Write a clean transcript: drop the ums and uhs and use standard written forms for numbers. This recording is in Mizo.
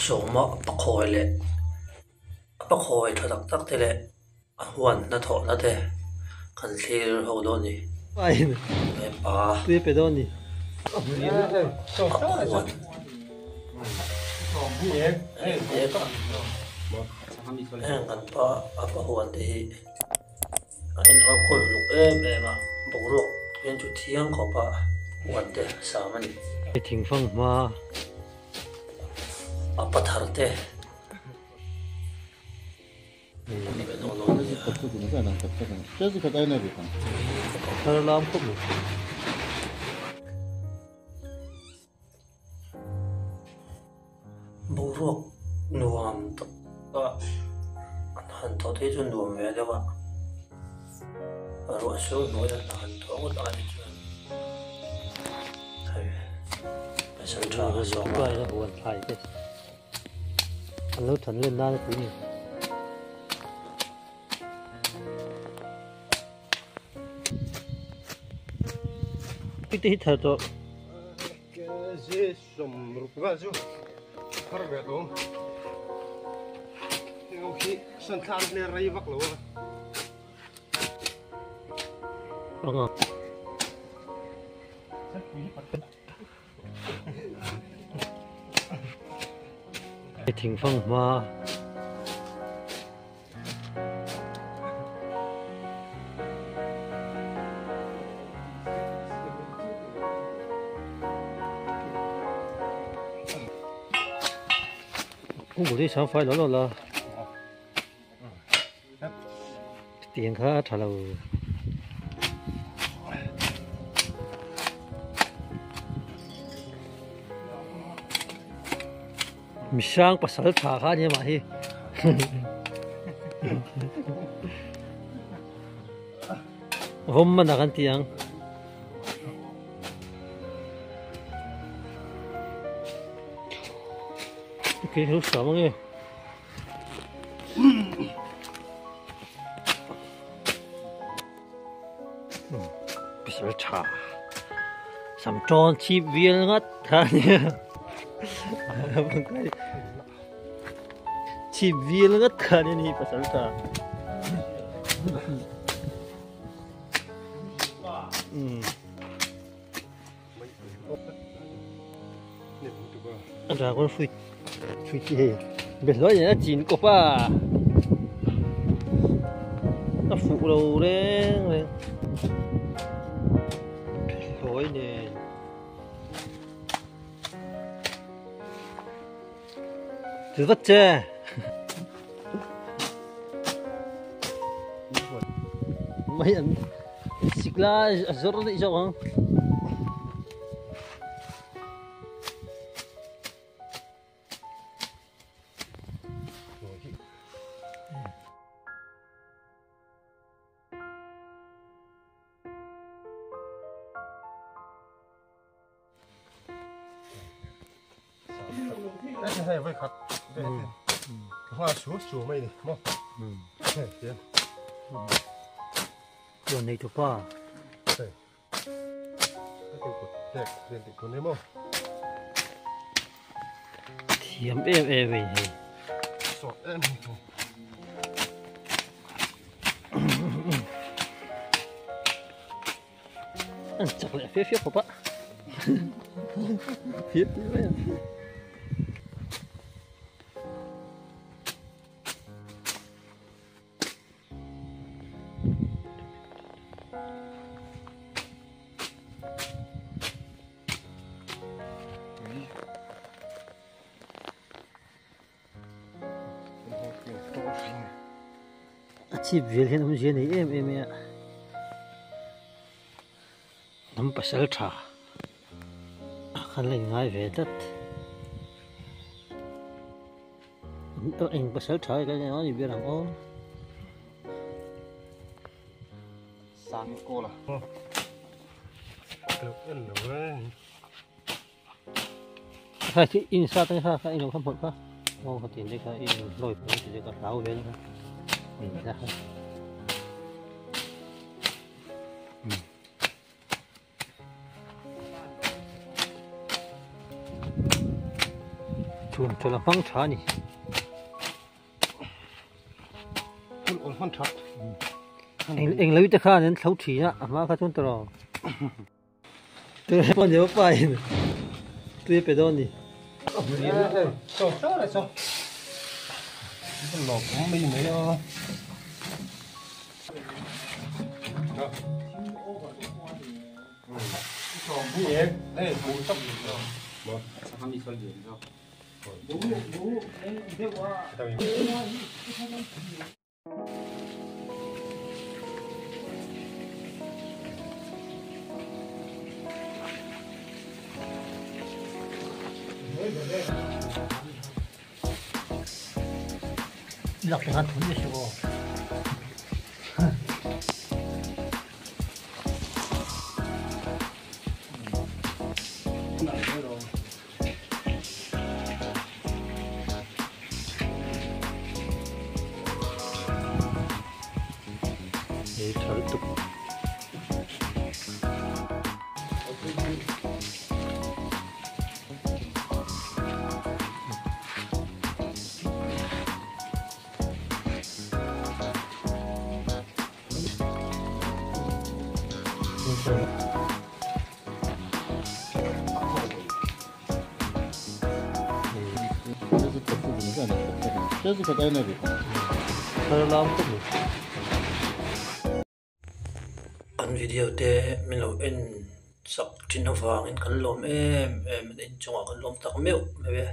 Sawma pakhawi leh a pakhawi tha tak tak te leh a huan hnathawhna te kan thlir ho dawn a ni. Hepa a huan heng kan pa a pa huan te hi a en enkawl uluk em em a boruak hian chu thiang khawp a huan te a sam a ni. Thingfang hma. A pathar te. Thar lam khawp mai. Boruak nuam tak a an han thawh te chu nuam ve deuh a, ruah sur hnuai a han thawh ngawt ai chuan hei pasal tha ka zawng a. Huan thlai te an lo than len nan a tui ni. Te hi thar tawh. Thingfang hma. Kungpui sang fai lo lo la tiang kha a tha lo. Mihrang pasal tha kha ania mah hi. Vawm man ah kan ti ang. Ok, hlo hram ange. Pasal tha sam tawn chip vial ngat kha nia chip vial ngat kha nia ni pasal tha Dragon fruit fruit chi hei behlawi nen a chin kawp a a fuh lo reng reng behlawi nen chu vat che mai an sik lai a zawr daih zawk ang. Chuan nei tupa. Thiam em em a hei. An chak leh fia fia khawp a. Fia fia mai a. A chhip vel hian awmzia nei em em mai a hnam pasal tha khan la inngai ve tlat. Eng pasal tha hi kan eng ani ber ang aw. Sang kawl a. Kha khi in sa te kha kha in lo kha hmawlh kha. Aw kha tin te kha in hlawi pawh ti te ka hlau vel kha. In la kha. Chhun chawlh a hmang tha a ni. Hun awl hman that. Eng eng lo te khan an thlo thin a, a hma kha chuan tawrh aw. Tui pawh ni pa in tui a pe dawn ni. Chaw chaw le chaw. Lawm awm mai mai a. Lak te khan thun ni suh aw. Ei tha lutuk. Kan video te min lo en sak thin avangin kan lawm em em a inchungah kan lawm tak meuh meuh e.